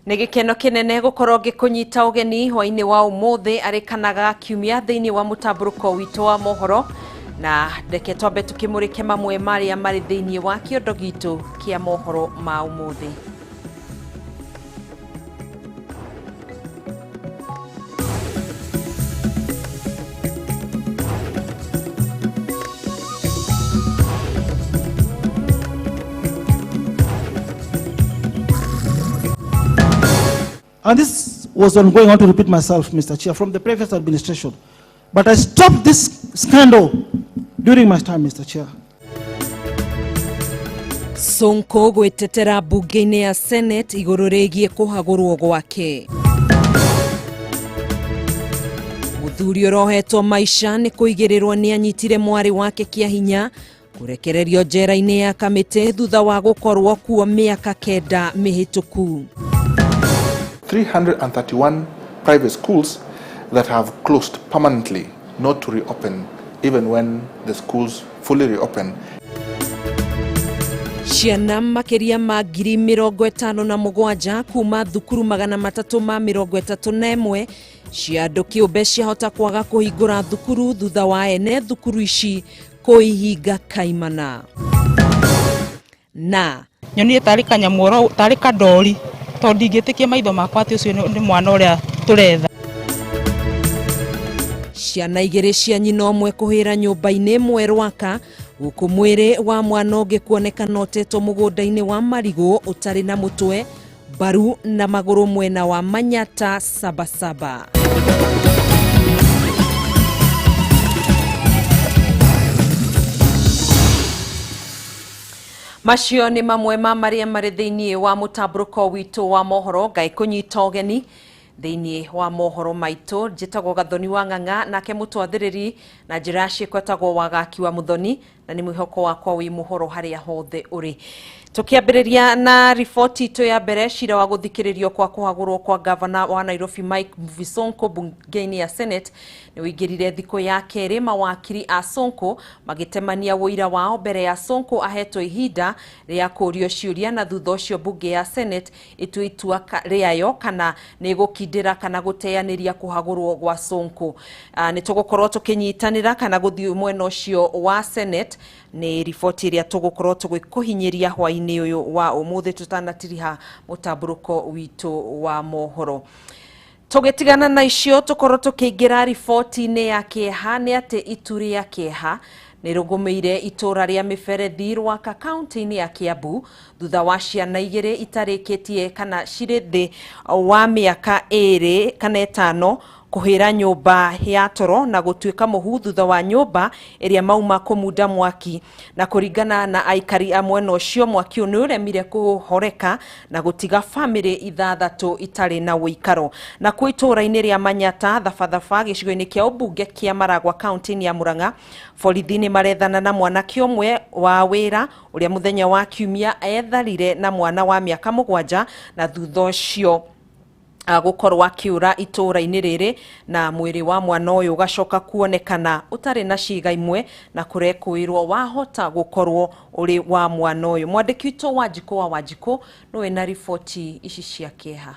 Nĩ gĩkeno kĩnene gũkorwo ngĩkũnyita ũgeni hwainĩ wa ũmũthĩ arĩ kana ga kiumia thĩinĩ wa mũtambũrũko witũ wa mohoro, na reke twambe tũkĩmũrĩke mamwe marĩa marĩ thĩinĩ wa kĩondo gitũ kĩa mohoro ma ũmũthĩ. And this was ongoing, I want to repeat myself, Mr. Chair, from the previous administration. But I stopped this scandal during my time, Mr. Chair. Sonko gwĩtetera mbunge-inĩ ya Senate igũrũ rĩgiĩ kũhagũrwo gwake. Mũthuri ũrohetwo maica nĩ kũigĩrĩrwo nĩ anyitire mwarĩ wake kĩa hinya kũrekererio njera-inĩ ya Kamĩtĩ thutha wa gũkorwo kuo mĩaka 9 mĩhĩtũku. 331 private schools that have closed permanently, not to reopen, even when the schools fully reopen. Ciana makĩria ma 57,000 kuma thukuru 331 cia andũ kĩũmbe ciahota kwaga kũhingũra thukuru thutha wa ene thukuru ici kũihinga kaimana. Na nyonire tarĩ kanyamũ tarĩ kandori tondũ ndingĩtĩkia maitho makwa atĩ ũcio nĩ mwana ũrĩa tũretha. Ciana igĩrĩ cia nyina ũmwe kũhĩra nyũmba-inĩ ĩmwe Rwaka, gũkũ mwĩrĩ wa mwana ũngĩ kuonekana ũtetwo mũgũnda-inĩ wa marigũ ũtarĩ na mũtwe, mbaru na magũrũ mwena wa Manyata Sabasaba. Macio nĩ mamwe ma marĩa marĩ thĩinĩ wa mũtambũrũko witũ wa mohoro. Ngai kũnyita ũgeni thĩinĩ wa mohoro maitũ. Njĩtagwo Gathoni wa Ng'ang'a, nake mũtwathĩrĩri na njĩra ya ciĩko etagwo Wagaki wa Mũthoni, na nĩ mwĩhoko wakwa wĩ mũhoro harĩa hothe ũrĩ. Tũkĩambĩrĩria na riboti itũ ya mbere, cira wa gũthikĩrĩrio kwa kũhagũrwo kwa gavana wa Nairobi Mike Sonko bunge-inĩ ya Senate nĩ ũingĩrire thikũ ya kerĩ, mawakiri a Sonko magĩtemania ũira wao mbere ya Sonko ahetwo ihinda rĩa kũũrio ciũria, na thutha ũcio bunge ya Senate ĩtue itua rĩayo kana nĩ ĩgũkindĩra kana gũteanĩria kũhagũrwo gwa Sonko. Nĩ tũgũkorwo tũkĩnyitanĩra kana gũthiĩ mwena ũcio wa Senate. Nĩ riboti ĩrĩa tũgũkorwo tũgĩkũhinyĩria hwaĩ-inĩ ũyũ wa ũmũthĩ tũtanatiriha mũtambũrũko witũ wa mohoro. Tũgĩtigana na icio tũkorwo tũkĩingĩra riboti-inĩ ya kĩeha nĩ atĩ itu rĩa kĩeha nĩ rũgũmĩire itũra rĩa mĩberethi Rwaka kaunti-inĩ ya Kiambu thutha wa ciana igĩrĩ itarĩkĩtie kana cirĩ thĩ wa mĩaka 2 kana 5 kũhĩra nyũmba ya toro na gũtuĩka mũhu thutha wa nyũmba ĩrĩa mauma kũmunda mwaki. Na kũringana na aikari a mwena ũcio, mwaki ũyũ nĩ ũremire kũhoreka na gũtiga bamĩrĩ 6 itarĩ na ũikaro. Na kuo itũũra-inĩ rĩa Manyata Thabathaba gĩcigo-inĩ kĩa ũmbunge kĩa Maragwa kaunti-inĩ ya Murang'a, borithi nĩ marethana na mwanake ũmwe wa wĩra ũrĩa mũthenya wa kiumia etharire na mwana wa mĩaka 7 na thutha ũcio gũkorwo akĩũra itũũra-inĩ rĩrĩ, na mwĩrĩ wa mwana ũyũ ũgacoka kuonekana ũtarĩ na ciĩga imwe na kũrekũĩrwo wahota gũkorwo ũrĩ wa mwana ũyũ. Mwandĩki witũ Wanjikũ wa Wanjikũ nĩwe na riboti ici cia kĩeha.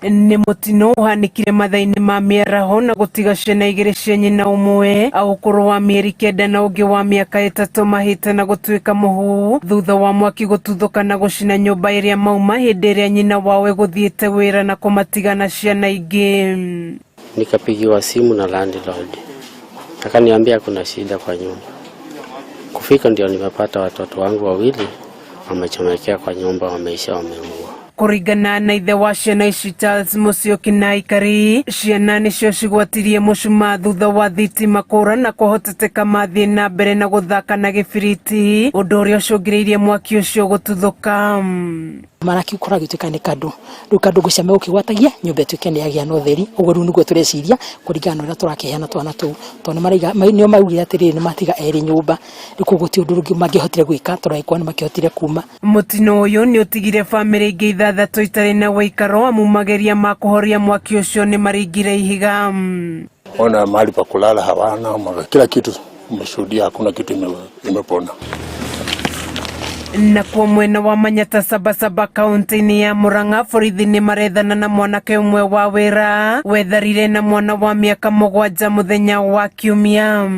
Nĩ mũtino ũhanĩkire mathaa-inĩ ma mĩaraho na gũtiga ciana igĩrĩ cia nyina ũmwe a ũkũrũ wa mĩeri 9 na ũngĩ wa mĩaka 3 mahĩte na gũtuĩka mũhu thutha wa mwaki gũtuthũka na gũcina nyũmba ĩrĩa mauma hĩndĩ ĩrĩa nyina wao egũthiĩte wĩra na kũmatiga na ciana ingĩ. Nikapigiwa simu na landlord akaniambia kuna shida kwa nyumba. Kufika ndio nimepata watoto wangu wawili wamechomekea kwa nyumba, wameisha, wameungua. Kũringana na ithe wa ciana ici Charles Musyoki na aikari, ciana nĩcio cigwatirie mũcumaa thutha wa thitima kũra na kũhoteteka mathiĩ na mbere na gũthaka na gĩbiriti, ũndũ ũrĩa ũcũngĩrĩirie mwaki ũcio gũtuthũka. Mara kĩu gĩtuĩka nĩ kandũ, rĩu kandũ ngũcema gũkĩgwatagia nyũmba ĩtuĩke nĩ yagĩa na ũtheri. Ũguo rĩu nĩguo tũreciria kũringana na ũrĩa tũrakĩheana twana tũu, tondũ nĩmaraiga nĩo maugire atĩrĩrĩ nĩ matiga erĩ nyũmba, rĩu koguo ti ũndũ ũngĩ mangĩhotire gwĩka tondũ angĩkorwo nĩ makĩhotire kuma. Mũtino ũyũ nĩ ũtigire bamĩrĩ ingĩ 6 itarĩ na ũikaro amu mageria ma kũhoria mwaki ũcio nĩ maringire ihiga. Ona mahali pa kulala hawana, kila kitu umeshuhudia, hakuna kitu imepona. Nakuo mwena wa Manyata Sabasaba kaunti-inĩ ya Murang'a, borithi nĩ marethana na mwanake ũmwe wa wĩra wetharire na mwana wa mĩaka 7 mũthenya wa Kiumia.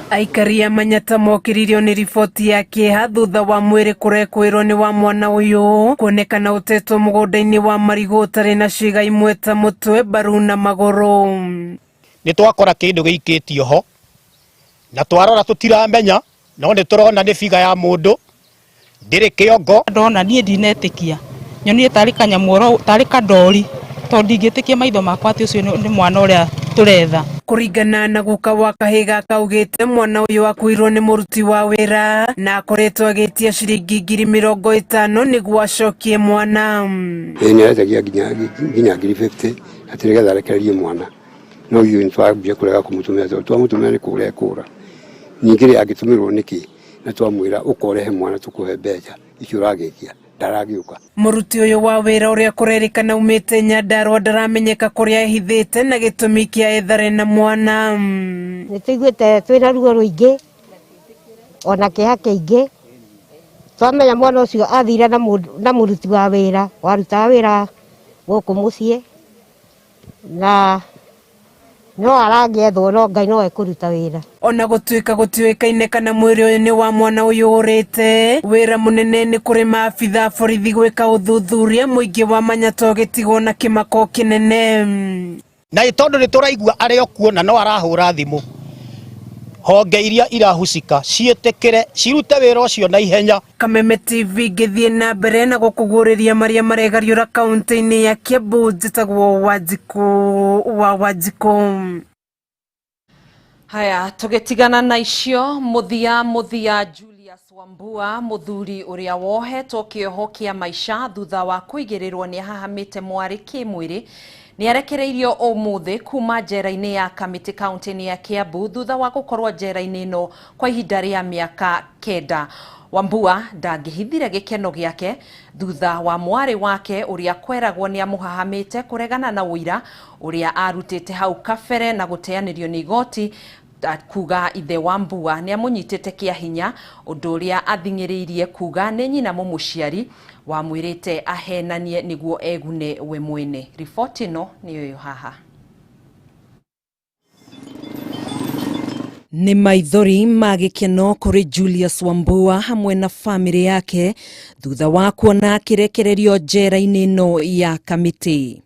Aikari a Manyata mokĩririo nĩ riboti ya kĩeha thutha wa mwĩrĩ kũrekwĩrwo nĩ wa mwana ũyũ kuonekana ũtetwo mũgũnda-inĩ wa marigũ ũtarĩ na ciĩga imwe ta mũtwe, mbaru na magũrũ. Nĩ twakora kĩndũ gĩikĩtio ho na twarora tũtiramenya, no nĩ tũrona nĩ biga ya mũndũ, ndĩrĩ kĩongo. Ndona niĩ ndinetĩkia, nyonire tarĩ kanyamũ tarĩ kandori, tondũ ndingĩtĩkia maitho makwa atĩ ũcio nĩ mwana ũrĩa tũretha. Kũringana na guka wa kahĩĩ gaka augĩte mwana ũyũ akuirwo nĩ mũruti wa wĩra na akoretwo agĩtia ciringi 50,000 nĩguo acokie mwana. Nĩ aretagia nginya 50,000 atĩ nĩgetha arekererie mwana, no ithuĩ nĩ twambia kũrega kũmũtũmĩra tondũ twamũtũmĩra nĩ kũra ekũra. Ningĩ rĩ angĩtũmĩrwo nĩkĩ na twamwĩra ũkorehe mwana tũkũhe mbeca icio ũragĩtia, ndaragĩũka. Mũruti ũyũ wa wĩra ũrĩa kũrerĩkana umĩte Nyandarua ndaramenyeka kũrĩa ehithĩte na gĩtũmi kĩa ethare na mwana. Nĩ tũiguĩte twĩna ruo rũingĩ ona kĩeha kĩingĩ, twamenya mwana ũcio athire na mũruti wa wĩra warutaga wĩra gũkũ mũciĩ, na no aragĩethwo no Ngai no ekũruta wĩra. Ona gũtuĩka gũtiũĩkaine kana mwĩrĩ ũyũ nĩ wa mwana ũyũ ũrĩte, wĩra mũnene nĩ kũrĩ maabitha borithi gwĩka ũthuthuria, mũingĩ wa Manyata ũgĩtigwo na kĩmako kĩnene. Na ĩ tondũ nĩ tũraigua arĩ o kuo na no arahũra thimũ, honge iria irahusika ciĩtĩkĩre cirute wĩra ũcio na ihenya. Kameme TV ngĩthiĩ na mbere na gũkũguũrĩria marĩa maregariũra kaunti-inĩ ya Kiambu. Njĩtagwo Wanjikũ wa Wanjikũ. Haya, tũgĩtigana na icio mũthia Julius Wambua, mũthuri ũrĩa wohetwo kĩoho kĩa maica thutha wa kũigĩrĩrwo nĩ ahahamĩte mwarĩ kĩmwĩrĩ, nĩ arekereirio ũmũthĩ kuma njera-inĩ ya Kamĩtĩ kaunti-inĩ ya Kiambu thutha wa gũkorwo njera-inĩ ĩno kwa ihinda rĩa mĩaka 9. Wambua ndangĩhithire gĩkeno gĩake thutha wa mwarĩ wake ũrĩa kweragwo nĩ amũhahamĩte kũregana na ũira ũrĩa arutĩte hau kabere na gũteanĩrio nĩ igoti kuga ithe Wambua nĩ amũnyitĩte kĩa hinya, ũndũ ũrĩa athing'ĩrĩirie kuga nĩ nyina mũmũciari wamwĩrĩte ahenanie nĩguo egune we mwene. Riboti ĩno nĩyo ĩyo haha. Nĩ maithori ma gĩkeno kũrĩ Julius Wambua hamwe na famĩlĩ yake thutha wa kuona akĩrekererio njera-inĩ ĩno ya Kamĩtĩ.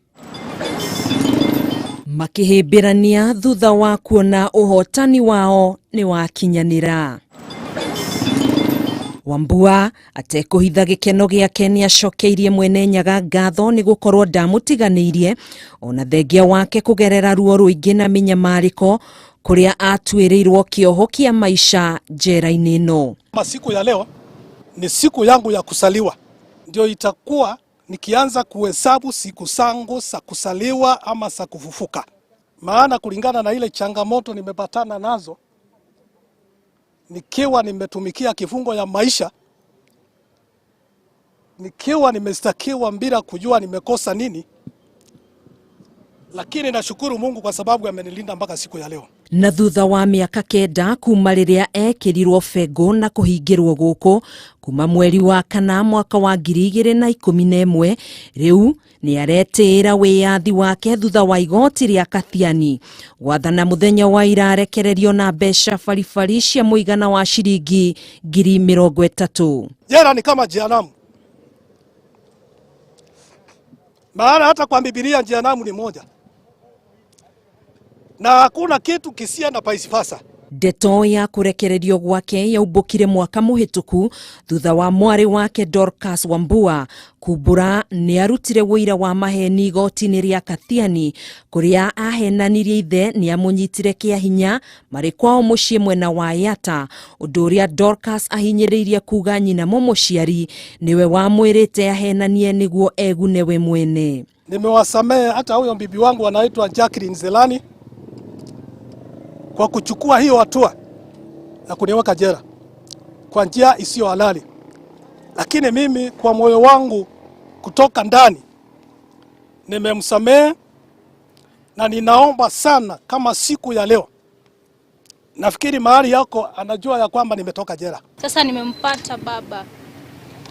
Makĩhĩmbĩrania thutha wa kuona ũhotani wao nĩ wakinyanĩra. Wambua atekũhitha gĩkeno gĩake nĩ acokeirie mwene Nyaga ngatho nĩ gũkorwo ndamũtiganĩirie ona thengia wake kũgerera ruo rũingĩ na mĩnyamarĩko kũrĩa atuĩrĩirwo kĩoho kĩa maica njera-inĩ ĩno. Siku ya leo ni siku yangu ya kusaliwa, ndio itakuwa nikianza kuhesabu siku zangu za kusaliwa ama za kufufuka, maana kulingana na ile changamoto nimepatana nazo nikiwa nimetumikia kifungo ya maisha, nikiwa nimestakiwa bila kujua nimekosa nini, lakini nashukuru Mungu kwa sababu amenilinda mpaka siku ya leo. Na thutha wa mĩaka 9 kuma rĩrĩa ekĩrirwo bengo na kũhingĩrwo gũkũ kuma mweri wa 4 mwaka wa 2011, rĩu nĩ aretĩĩra wĩyathi wake thutha wa igoti rĩa Kathiani gwathana mũthenya wa ira arekererio na mbeca baribari cia mũigana wa ciringi 30,000. Jela ni kama jehanamu, maana hata kwa Biblia jehanamu ni moja na hakuna kitu kisia na paisifasa. Ndeto ya kũrekererio gwake yaumbũkire mwaka mũhĩtũku thutha wa mwarĩ wake Dorcas Wambua kumbũra nĩ arutire ũira wa maheni igoti-inĩ rĩa Kathiani kũrĩa ahenanirie ithe nĩ amũnyitire kĩa hinya marĩ kwao mũciĩ mwena wa Yatta, ũndũ ũrĩa Dorcas ahinyĩrĩirie kuga nyina mũmũciari nĩwe wamwĩrĩte ahenanie nĩguo egune we mwene. Nimewasamehe hata huyo bibi wangu anaitwa Jacqueline Zelani kwa kuchukua hiyo hatua ya kuniweka jela kwa njia isiyo halali, lakini mimi kwa moyo wangu kutoka ndani nimemsamehe, na ninaomba sana kama siku ya leo Nafikiri mahali yako anajua ya kwamba nimetoka jela. Sasa nimempata baba,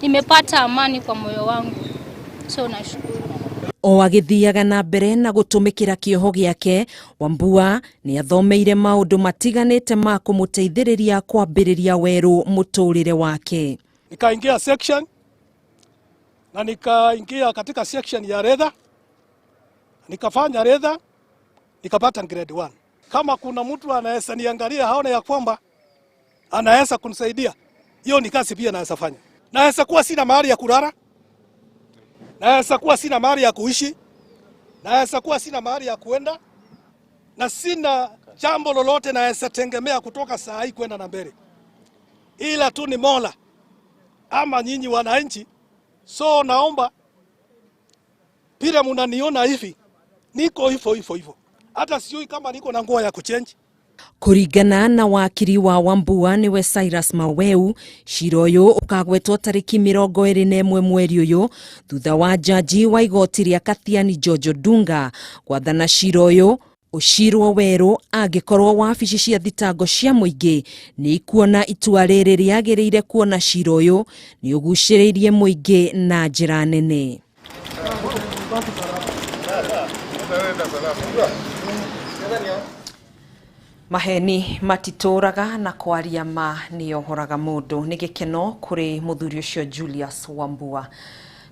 nimepata amani kwa moyo wangu, so nashukuru. O agĩthiaga na mbere na gũtũmĩkĩra kĩoho gĩake, Wambua nĩ athomeire maũndũ matiganĩte ma kũmũteithĩrĩria kwambĩrĩria werũ mũtũrĩre wake. Nikaingia section na nikaingia katika section ya leather, nikafanya leather, nikapata grade 1. Kama kuna mtu anaweza niangalia aone ya kwamba anaweza kunisaidia, hiyo ni kazi pia naweza fanya. Naweza kuwa sina mahali ya kulala, naweza kuwa sina mahali ya kuishi, naweza kuwa sina mahali ya kuenda, na sina jambo lolote naweza tegemea kutoka saa hii kwenda na mbele, ila tu ni Mola ama nyinyi wananchi. So naomba pile mnaniona hivi, niko hivyo hivyo hivyo, hata sijui kama niko na nguo ya kuchange. Kũringana na wakiri wa Wambua nĩwe Cyrus Maweu, cira ũyũ ũkagwetwo tarĩki 21 mweri ũyũ thutha wa jaji wa igoti rĩa Kathiani George Odunga gwathana cira ũyũ ũcirwo werũ angĩkorwo wabici cia thitango cia mũingĩ nĩ ikuona itua rĩrĩ rĩagĩrĩire kuona cira ũyũ nĩ ũgucĩrĩirie mũingĩ na njĩra nene. Maheni matitũraga na kwaria ma nĩyohoraga mũndũ. Nĩ gĩkeno kũrĩ mũthuri ũcio Julius Wambua.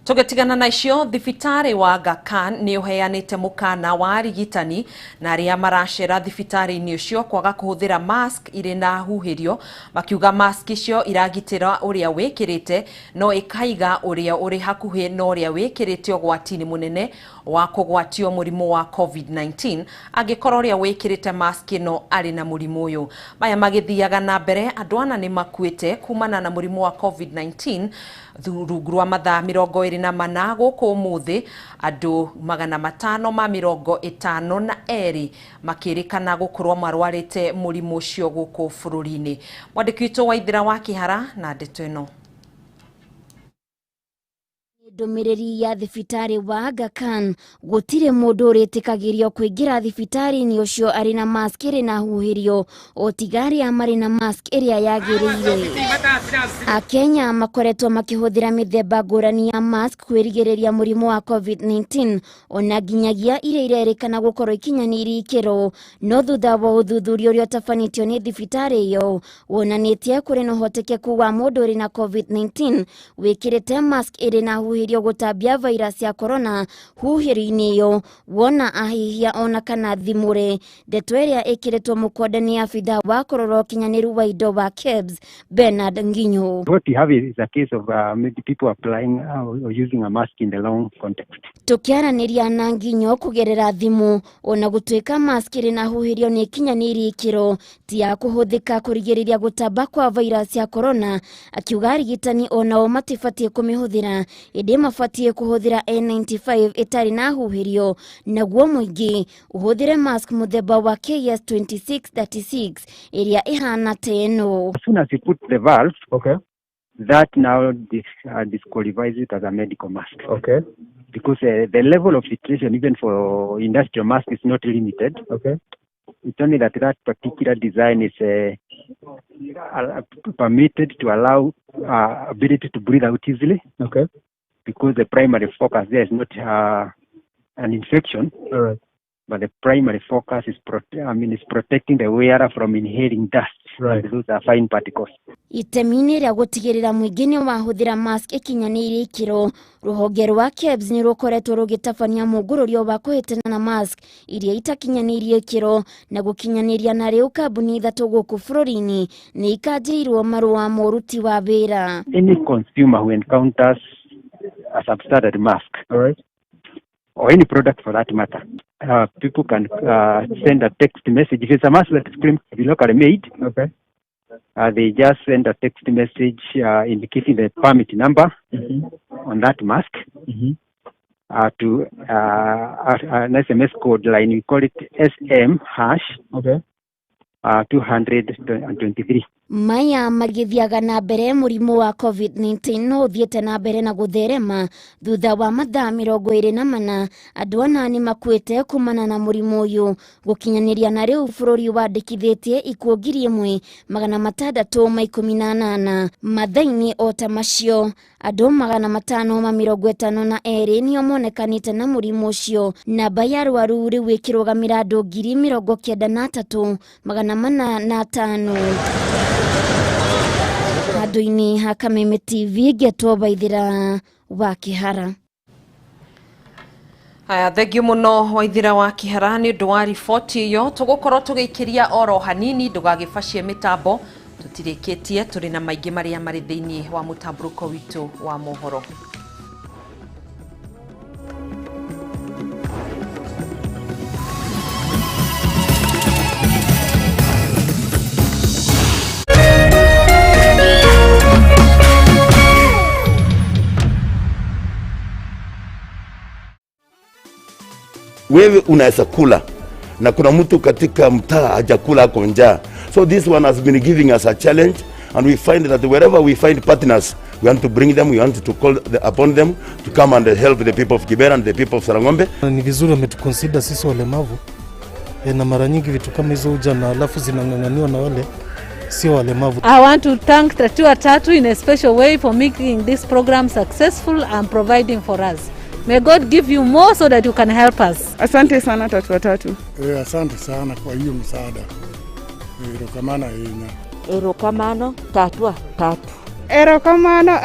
Tũgĩtigana na icio, thibitarĩ wa Aga Khan nĩ ũheanĩte mũkana wa arigitani na arĩa maracera thibitarĩ-inĩ ũcio kwaga kũhũthĩra mask irĩ na huhĩrio, makiuga mask icio iragitĩra ũrĩa wĩkĩrĩte no ĩkaiga ũrĩa ũrĩ hakuhĩ na ũrĩa wĩkĩrĩte ũgwati-inĩ mũnene wa kũgwatio mũrimũ wa COVID-19 angĩkorwo ũrĩa wĩkĩrĩte mask ĩno arĩ na mũrimũ ũyũ. Maya magĩthiaga na mbere, andũ ana nĩ makuĩte kumana na mũrimũ wa COVID-19 rungu rwa mathaa 24 gũkũ ũmũthĩ andũ 552 makĩrĩkana gũkorwo marwarĩte mũrimũ ũcio gũkũ bũrũri-inĩ. Mwandĩki witũ Waithĩra wa Kĩhara na ndeto ĩno. Ndũmĩrĩri ya thibitarĩ wa Aga Khan, gũtirĩ mũndũ ũrĩtĩkagĩrio kũingĩra thibitarĩ-inĩ ũcio arĩ na mask ĩrĩ na huhĩrio o tiga arĩa marĩ na mask ĩrĩa yagĩrĩire. Akenya makoretwo makĩhũthĩra mĩthemba ngũrani ya mask kwĩrigĩrĩria mũrimũ wa COVID-19 ona nginyagia iria irerĩkana gũkorwo ikinyanĩirie ikĩro, no thutha wa ũthuthuria ũrĩa ũtabanĩtio nĩ thibitarĩ ĩyo wonanĩtie kũrĩ na ũhotekeku wa mũndũ ũrĩ na COVID-19 wĩkĩrĩte mask ĩrĩ na huhĩrio gũtambia virus ya corona huhĩrio-inĩ ĩyo wona ahihia ona kana thimũre. Ndeto ĩrĩa ĩkĩrĩtwo mũkonde nĩ abithaa wa kũrora ũkinyanĩru wa indo wa KEBS Bernard Nginyo. What we have is a case of maybe people applying or using a mask in the wrong context. Tũkĩaranĩria na Nginyo kũgerera thimũ, ona gũtuĩka mask ĩrĩ na huhĩrio nĩ ikinyanĩirie ikĩro ti ya kũhũthĩka kũrigĩrĩria gũtamba kwa virus ya corona, akiuga arigitani onao matibatiĩ kũmĩhũthĩra ĩndĩ mabatiĩ kũhũthĩra N95 ĩtarĩ na huhĩrio, naguo mũingĩ ũhũthĩre mask mũthemba wa KS2636 ĩrĩa ĩhana ta ĩno. As soon as you put the valve, okay, that now disqualifies it as a medical mask. Okay. Because the level of filtration even for industrial mask is not limited. Okay. It's only that that particular design is permitted to allow ability to breathe out easily. Okay. Because the primary focus there is not an infection. All right. But the primary focus is protecting the wearer from inhaling dust. Right. Those are fine particles. Itemi-inĩ rĩa gũtigĩrĩra mũingĩ nĩ wahũthĩra mask ĩkinyanĩirie ikĩro, rũhonge rwa KEBS nĩ rũkoretwo rũgĩtabania mũngũrũrio wa kũhĩtana na mask iria itakinyanĩirie ikĩro na gũkinyanĩria na rĩu kambuni ithatũ gũkũ bũrũri-inĩ nĩ ikanjĩirwo marũa ma ũruti wa wĩra. Any consumer who encounters a substandard mask, all right, or any product for that matter, people can send a text message. If it's a mask that is claimed to be locally made, okay, they just send a text message indicating the permit number on that mask to an SMS code line. We call it SM hash, okay, 223. Maya magĩthiaga na mbere mũrimũ wa COVID-19 no ũthiĩte na mbere na gũtherema thutha wa mathaa 24 andũ ana nĩ makuĩte kumana na mũrimũ ũyũ. Gũkinyanĩria na rĩu bũrũri wandĩkithĩtie ikuũ 1618. Mathaa-inĩ o ta macio andũ 552 nĩo monekanĩte na mũrimũ ũcio. Namba ya arwaru rĩu ĩkĩrũgamĩra andũ 93,405. Handũ-inĩ ha Kameme TV ngetwo Waithĩra wa Kĩhara. Haya, thengiũ mũno Waithĩra wa Kĩhara nĩ ũndũ wa riboti ĩyo. Tũgũkorwo tũgĩikĩria oro hanini, ndũgagĩbacie mĩtambo, tũtirĩkĩtie, tũrĩ na maingĩ marĩa marĩ thĩinĩ wa mũtambũrũko witũ wa mohoro. Wewe unaweza kula na kuna mtu katika mtaa hajakula, ako njaa. So this one has been giving us a challenge, and we find that wherever we find partners, we want to bring them, we want to call upon them to come and help the people of Kibera and the people of Sarang'ombe. Ni vizuri wametuconsider sisi walemavu, na mara nyingi vitu kama hizo huja na alafu zinang'ang'aniwa na wale sio walemavu. I want to thank Tatua Tatu in a special way for making this program successful and providing for us. May God give you more so that you can help us. Asante sana Tatua Tatu. Asante sana kwa hiyo msaada. Erokamano ahinya. Erokamano Tatua Tatu. Erokamano.